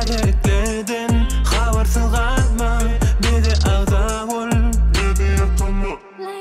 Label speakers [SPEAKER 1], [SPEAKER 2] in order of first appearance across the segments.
[SPEAKER 1] Täzeliklerden habarsyz galma bize agza bol.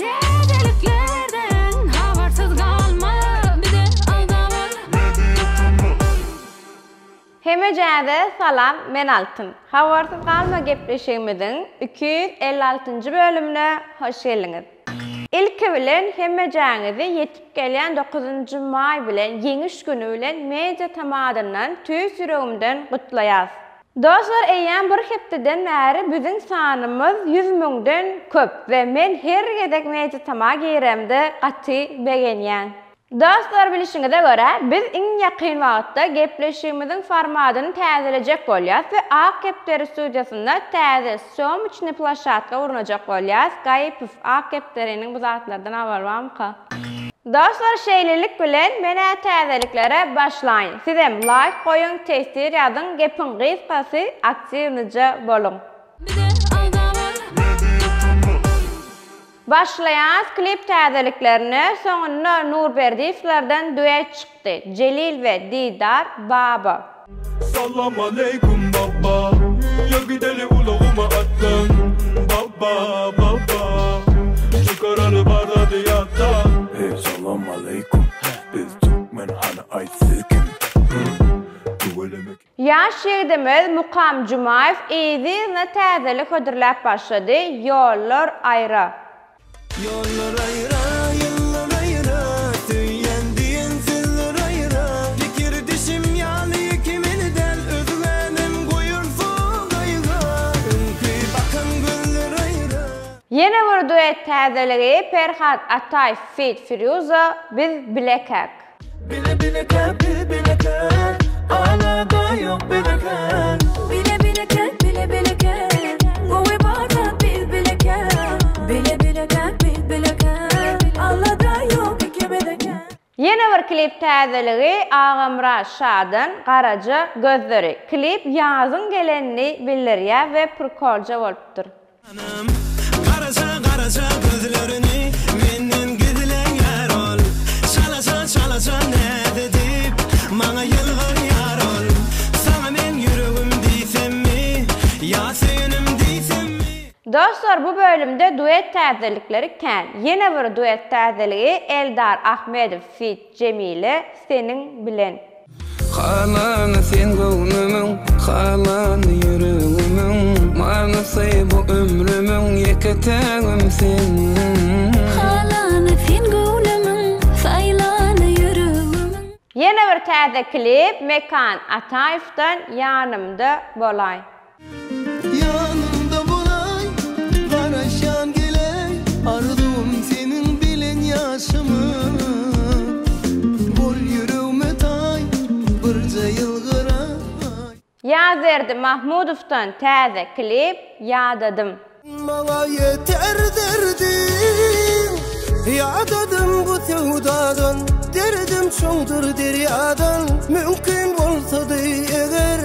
[SPEAKER 2] Täzeliklerden habarsyz galma bize agza bol.
[SPEAKER 3] Hemejäze salam men Altyn. Habarsyz galma gepleşigimiziň 256-njy bölümine hoş geldiňiz. Ilki bilen hemmejäňizi ýetip gelýän dokuzynjy maý bilen Ýeňiş güni bilen Media TM adyndan tüýs ýüregimden gutlaýas. Dostlar eýýäm bir hepdeden bäri biziň sanymyz 100 müňden köp we men her gezek Media TM-a giremde gaty begenýän. Dostlar bilişiňize görä biz iň ýakyn wagtda gepleşigimiziň formadyny täzelejek bolýas we Ak kepderi studiýasynda täze sýomoçnyý ploşadka gurnajak bolýas Gaýypow Ak kepderiniň bu zatlardan habary barmyka? Dostlar şeýlelik bilen menä täzeliklere başlaýyn sizem laýk goýuň teswir ýazyň gepiň gysgasy aktiwnyja boluň.
[SPEAKER 2] Bize agza bol.
[SPEAKER 3] Başlaýas klip täzeliklerine soňunda Nurberdiýewlerden duet çykdy Jelil we Didar Baba.
[SPEAKER 1] Salam aleýkum baba Ýör gideli ulagyma atlan Baba baba Çykaraly bar zady ýatdan.
[SPEAKER 4] Eý salam aleýkum biz türkmen hany aýt siz kim Tüweleme.
[SPEAKER 3] Ýaş ýigidimiz Mukam Jumaýew yzy-yzyna täzelik hödürläp başlady, Ýollar aýra.
[SPEAKER 1] Ýollar aýra, ýyllar aýra, Söýýän diýen sözler aýra. Pikirdeşim ýaly ýeke meni däl, Özgänem goýarsyň gaýga. Öňki bakan gözler aýra.
[SPEAKER 3] Ýene bir duet täzeligi Perhat Ataýew feat Firuza Biz bilekäk.
[SPEAKER 1] Bile bilekäk biz bilekäk Alada ýok bilekäk.
[SPEAKER 2] Bile bilekäk bile bilekäk Gowy bar zat biz bilekäk Bile bilekäk biz bilekäk Alada ýok ikimizekäk.
[SPEAKER 3] Ýene bir klip täzeligi Agamyrat Şadan Garaja gözleri. Klip ýazyň gelenini bildirýär we prkolja bolupdyr.
[SPEAKER 1] Garaja garaja gözlerini menden gizleýär ol Çalaja çalaja näz edip maňa ýylgyrýar ol Saňa men ýüregim diýsemmi ýa söýenim diýsemmi.
[SPEAKER 3] Dostlar bu bölümde duet täzelikleri kän. Ýene bir duet täzeligi Eldar Ahmedow feat Jemile Seniň bilen.
[SPEAKER 1] Halany sen göwnümiň, halany ýüregimiň, Manysy bu ömrümiň ýeke-tägim sen.
[SPEAKER 2] Halany sen göwnümiň, saýlany ýüregimiň.
[SPEAKER 3] Ýene bir täze klip Mekan Ataýewdan Ýanymda bolaý.
[SPEAKER 1] Ýanymda bolaý, garaşýan geleý, Arzuwym seniň bilen ýaşamak. Bol ýüregime taý, birje ýylgyraý.
[SPEAKER 3] Ýazberdi Mahmudowdan täze klip Ýadadym.
[SPEAKER 1] Maňa ýeter derdiň, Ýadadym bu söwdadan, Derdim çuňdur derýadan, Mümkin bolsady eger,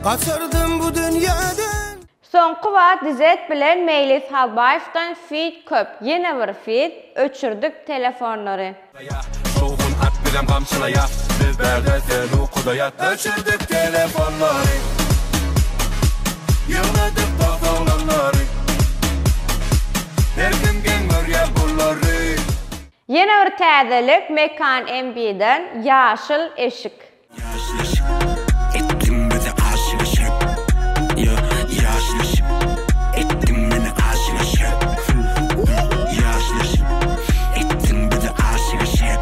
[SPEAKER 1] Gaçardym bu dünýäden.
[SPEAKER 3] Soňky wagt Dizet bilen Meýlis Halbaýewdan feat köp ýene bir feat öçürdik telefonlary.
[SPEAKER 1] Şowhun at bizem gamçylaýa Biz bärde sen ukuda ýat Öçürdik telefonlary Ýygnadyk dost oglanlary Her kim geň görýär bulary.
[SPEAKER 3] Ýene bir täzelik Mekan MB-den Ýaşyl eşik.
[SPEAKER 4] Ýaşyl eşik Etdiň bizi aşyk eşek Ýa ýaşyl eşik Etdiň meni aşyk eşek Ýaşyl eşik Etdiň bizi aşyk eşek.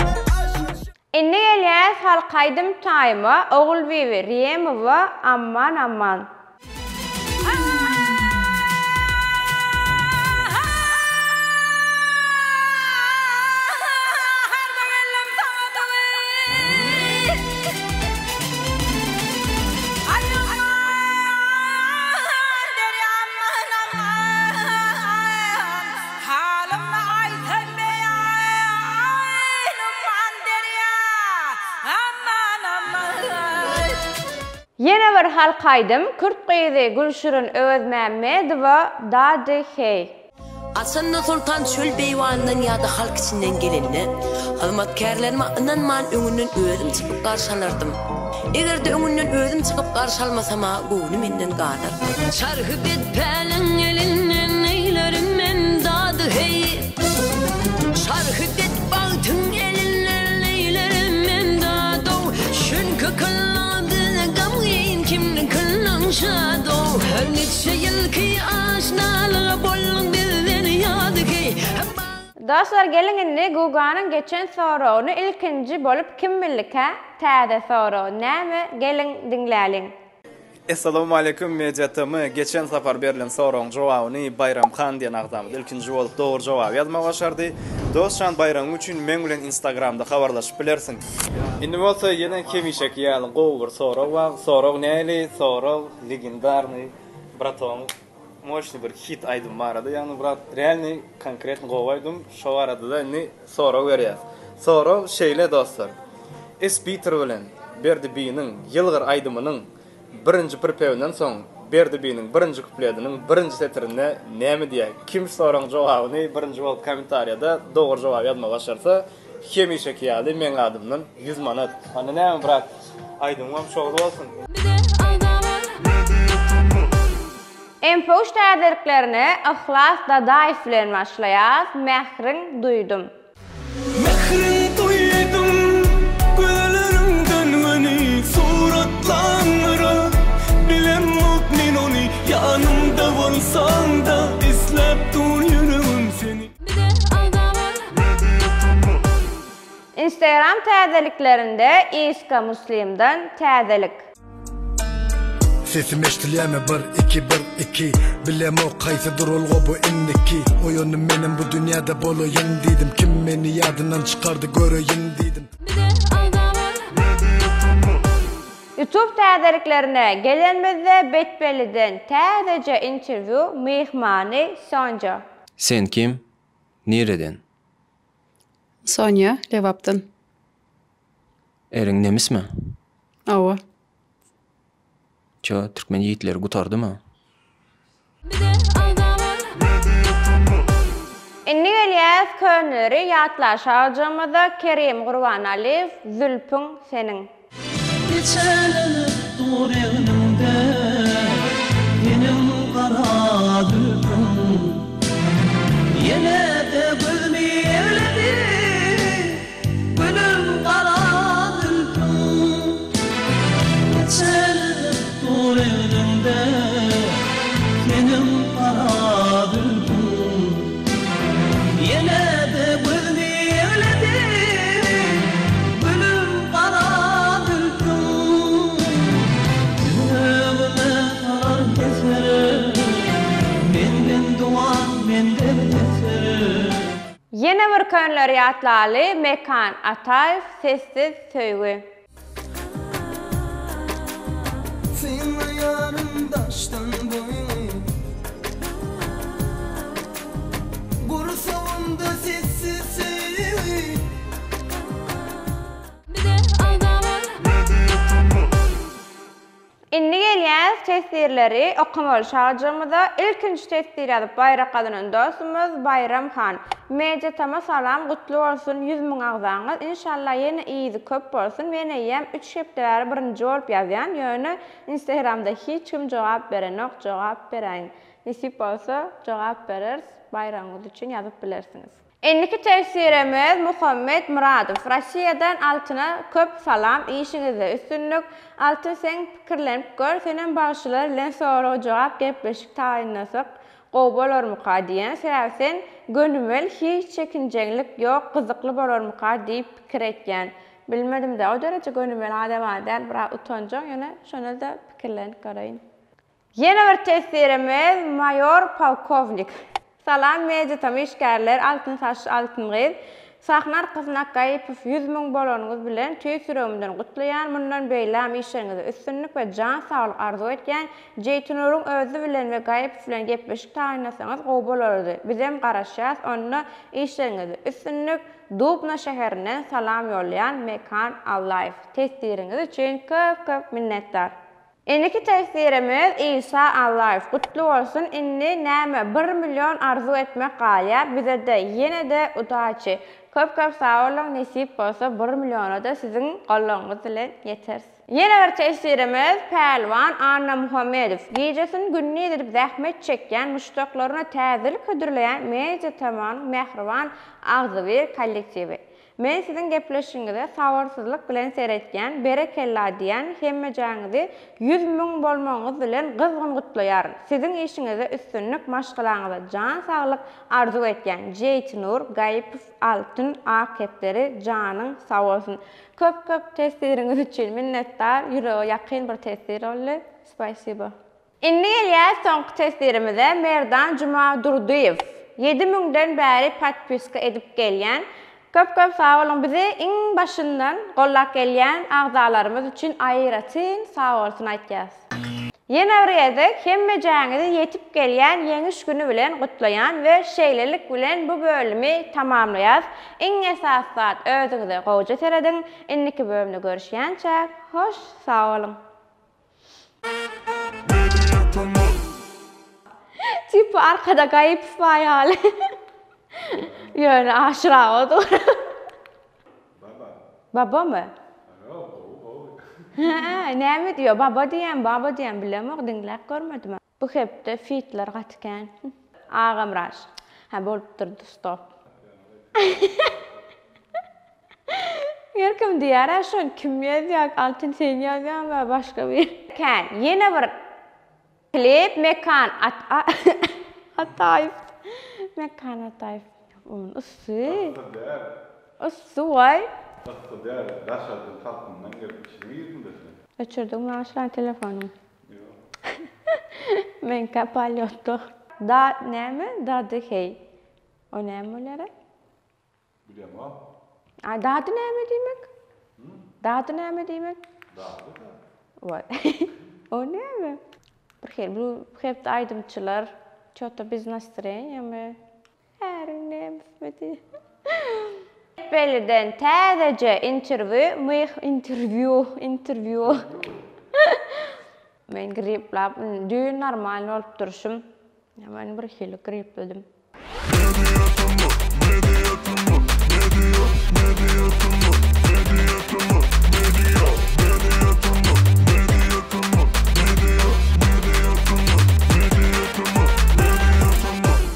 [SPEAKER 3] Indi gelýäs halk aýdym taýyma Ogulbibi Riemowa Amman amman. Ýene bir halk aýdym Kürt gyzy Gülşirin Öwezmämmedowa Dady heý.
[SPEAKER 5] Haçanda soltan çöl beýwanyndan ýa-da halk içinden gelende, hyzmatkärlerime ynanman öňünden özüm çykyp garşy alardym. Eger-de öňünden özüm çykyp garşy almasam-a göwni menden galar. Çarhy bet päliň elinden eýlerim men dady heý. Çarhy bet bagtyň elinden eýlerim men dad-ow. Çünki kyldy gamgyn kimni kyldyň şad-ow. Her niçe ýylky aşnalyga bolduň bizden ýady heý.
[SPEAKER 3] Dostlar geliň indi Guganyň geçen soragyny ilkinji bolup kim bildikä? Täze sorag näme geliň diňläliň.
[SPEAKER 6] Essalawmaleýkum Media TM geçen sapar berlen soragyň jogabyny Baýram Han diýen agzamyz ilkinji bolup dogry jogaby ýazmagy başardy. Dostjan baýramyň üçin meň bilen instagramda habarlaşyp bilersiň. Indi bolsa ýene hemişeki ýaly gowy bir sorag bar. Sorag näli? Sorag legendarnyý bratogyň Moşny bir hit aýdym barada ýagny brat realny konkretny gowy aýdym şo baradada indi sorag berýäs. Sorag şeýle dostlar. Sbitter bilen Berdi B-niň Ýylgyr aýdymynyň birinji pripewinden soň Berdi B-niň birinji kuplediniň birinji setirinde näme diýýär? Kim şu soragyň jogabyny birinji bolup kommentariýada dogry jogaby ýazmagy başarsa Hemişeki ýaly meň adymdan 100 manat. Onda näme brat aýdymyňam şowly bolsun.
[SPEAKER 3] MP3 täzeliklerine Yhlas Dadaýew bilen başlaýas Mähriň duýdum.
[SPEAKER 1] Mähriň duýdum gözleriňden göni suratlandyra bilemok men ony ýanymda bolsaňda isläp dur ýüregim seni.
[SPEAKER 3] Instagram täzeliklerinde Iska Muslimden täzelik.
[SPEAKER 7] Sesim eşdilýärmi bir iki bir iki Bilemok haýsy duralga bu indiki Oýandym menem bu dünýäde bolaýyn diýdim Kim meni ýadyndan çykardy göreýin diýdim.
[SPEAKER 3] Youtube täzeliklerine gelenimizde Betbelliden täzeje interwýu myhmany Sonja.
[SPEAKER 8] Sen kim? Nireden?
[SPEAKER 9] Sonýa, Lebapdan.
[SPEAKER 8] Eriň nemismi?
[SPEAKER 9] Hawa.
[SPEAKER 8] Ço, türkmen ýigitleri gutardymy?
[SPEAKER 3] Indi gelýäs köneleri ýatlaşajygymyza Kerim Gurbanalyýew Zülpüň seniň.
[SPEAKER 1] Keçelenip dur egniňde Seniň gara zülpüň Ýene-de gözümi egledi Gülüm gara zülpüň Keçelenip dur egniňde Seniň gara zülpüň Ýene-de gözümi egledi Gülüm gara zülpüň Ýüregime salar heser Menden duwan menden beter.
[SPEAKER 3] Ýene bir könleri ýatlaly Mekan Ataýew sessiz söýgi.
[SPEAKER 1] Synlaýaryn daşdan boýuňy Gursagymda sessiz söýgi.
[SPEAKER 3] Indi gelýäs teswirleri okamaly şajygymyza. Ilkinji teswir ýazyp baýrak gazanan dostumyz Baýram han. Media tama salam gutly bolsun 100 müň agzaňyz inşallah ýene yzy köp bolsun men eýýäm üç hepde bäri birinji bolup ýazýan ýöne instagramda hiç kim jogap berenok jogap beräýiň nesip bolsa jogap bereris baýragyňyz üçin ýazyp bilersiňiz. Indiki tefsirimiz Muhammet Myradow Rossiýadan Altyna köp salam işiňizde üstünlik Altyn sen pikirlenip gör senem bagşylar bilen sorag jogap gepleşik taýynlasak gowy bolarmyka diýen sebäbi sen gönümel hiç çekinjeňlik ýok gyzykly bolarmyka diýip pikir etýän bilmedimdä o dereje gönümel adama däl biraz utanjaň ýöne şonada pikirlenip göreýin. Ýene bir teswirimiz maýor polkownik. Salam media tam işgärler altyn saçly altyn gyz. Sahna arkasynda Gaýypow 100 müň bolanyňyz bilen tüýs ýüregimden gutlaýan mundan beýläm işleriňizde üstünlik we jan saglyk arzuw etýän Jeýtinuryň özi bilen we Gaýypow bilen gepleşik taýynlasaňyz gowy bolardy bizem garaşýas onda işleriňizde üstünlik Dubna şäherinden salam ýollaýan Mekan Allaýew teswiriňiz üçin köp köp minnetdar. Indiki teswirimiz Isa Allaýew gutly bolsun indi näme bir milýon arzuw etmek galýar bizede ýenede udaçi köp köp sag boluň nesip bolsa bir milýonada siziň goldawyňyz bilen ýeteris. Ýene bir teswirimiz Pälwan Annamuhammedow. Gijesini gündiz edip zähmet çekýän, muşdaklaryna täzelik hödürleýän Media TM-nyň mähriban agzybir kollektiwi. Men siziň gepleşigiňize sabyrsyzlyk bilen seretýän, berekella diýýän, hemmejäňizi 100,000 bolmagyňyz bilen gyzgyn gutlaýaryn. Siziň işiňizde üstünlik, maşgalaňyza jan saglyk arzuw etýän. Jeýtinur Gaýypow Altyn ak kepderi janyň sag bolsun. Köp köp teswiriňiz üçin minnetdar, ýürege ýakyn bir teswir boldy. Spasibo. Indi gelýäs soňky teswirimize Merdan Jumadurdyýew ýedi müňden bäri podpiska edip gelýän köp köp sag boluň bizi iň başyndan gollap gelýän agzalarymyz üçin aýratyn sag bolsun aýtýas. Ýene bir gezek hemmejäňizi ýetip gelýän ýeňiş güni bilen gutlaýan we şeýlelik bilen bu bölümi tamamlaýas iň esasy zat özüňize gowja serediň indiki bölümde görüşýänçäk hoş sag boluň. Tipi arkada Gaýypow bar ýaly. Ýöne Aşyr aga dur.
[SPEAKER 10] Baba.
[SPEAKER 3] Babamy?
[SPEAKER 10] Ýok, gowy, gowy.
[SPEAKER 3] Hä, näme diýýär? Baba diýýän, baba diýýän bilemok, diňläp görmedim. Bu hepde fitler gaty kän. Agamraş. Hä bolupdyr stop. Her kim diýýär-ä şony kim ýazýar Altyn sen ýazýaňmy başga biri. Kän. Ýene bir klip Mekan Ataýew. Mekan Ataýew. Onuň yssy.
[SPEAKER 10] Yssy däl.
[SPEAKER 3] Yssy waý.
[SPEAKER 10] Yssy däl. Daşardan salkyndan gelip içine girdiňdä sen.
[SPEAKER 3] Öçürdiňmi Aşyran telefonyňy?
[SPEAKER 10] Ýok.
[SPEAKER 3] Meňkä polýotda. Da näme dady heý. O näme bolýara?
[SPEAKER 10] Bilemok.
[SPEAKER 3] A dady näme diýmek? Dady näme diýmek?
[SPEAKER 10] Dady da.
[SPEAKER 3] Waý. O näme? Bir hili bu hepde aýdymçylar ço-to bez nastreniýa my? Äriň nemismi diý. Beliden täzeje interwýu myh interwýu interwýu. Men griplap düýn normalny bolup durşum. Men bir hili gripledim.